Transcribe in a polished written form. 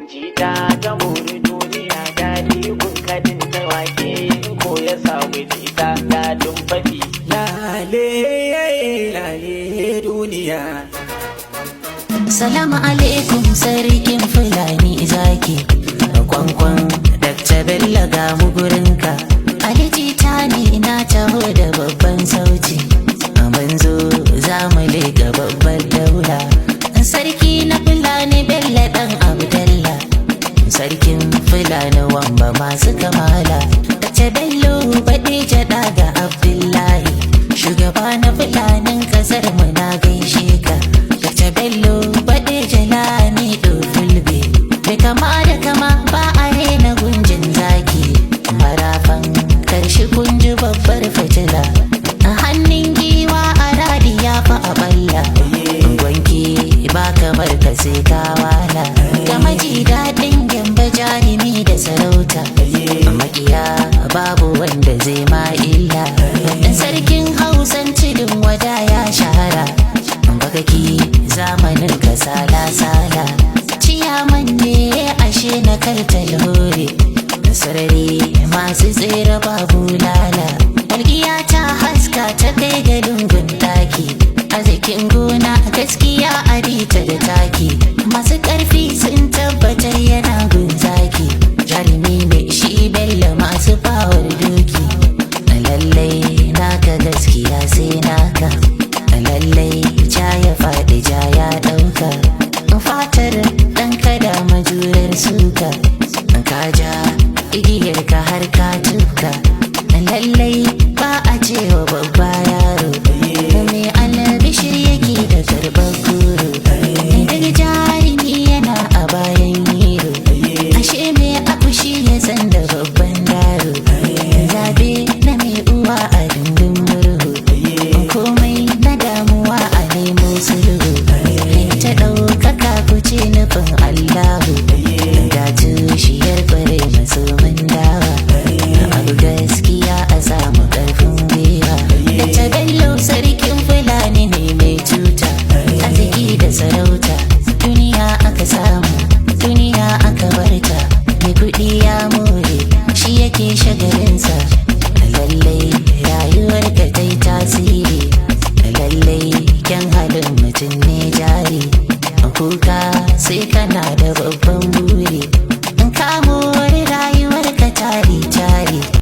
Jita ta muri duniya daɗi kun kadin ta wake in ko ya samu jita daɗin faɗi. Lale lale duniya. Salamu alaikum, sarkin Fulani zaki. Kwankwan Dr. Bello, ga mu gurinka. Ali Jita ne, na taho da babban sauti. Mun zo za mu leƙa babbar daula. Sarki na Fulani Bello ɗan Abdallah. Sarkin Fulani wamba masu kamala. Dr. Bello baɗi jaɗa ga Abdullahi. Shugaba na Fulanin ƙasar mu, na gaishe ka. Dr. Bello baɗi jalani Fulbe. Mai kama da kama ba a rena gunjin zaki. Marafan karshe kunji babbar fitila. A hannun giwa a radi ya fi a balla. Gwanki ba kamar ka sai ka wala. Ga maji daɗin gyamba, jarumi da sarauta. Makiya babu wanda zai ma illa. Sarkin Hausan Tudun Wada ya shahara. Bakaki zamanin ka sala-sala. Ciyaman ne ashe na kartal hore. Sarari masu tsere babu lala. Walƙiya ta haska ta kai ga lungun ɗaki. Arzikin gona gaskiya a bita da taki. Masu ƙarfi sun tabbatar yana gun zaki. Jarumi mai shi Bello masu fawar doki. Lallai naka gaskiya sai naka. Lallai ja ya faɗi, ja ya ɗauka. Fatar ɗan kada majurar suka. Ka ja igiyar ka har ka tuka. Lallai ba a cewa babba yaro. Mai albishir yake da karɓar goro. Daga jarumi yana a bayan hero. Ashe mai akushi ya san da babban daro. Zabe na mai uwa a dindin murhu. Komai na damuwa a nemo sulhu. Ta ɗaukaka kuce nufin Allahu.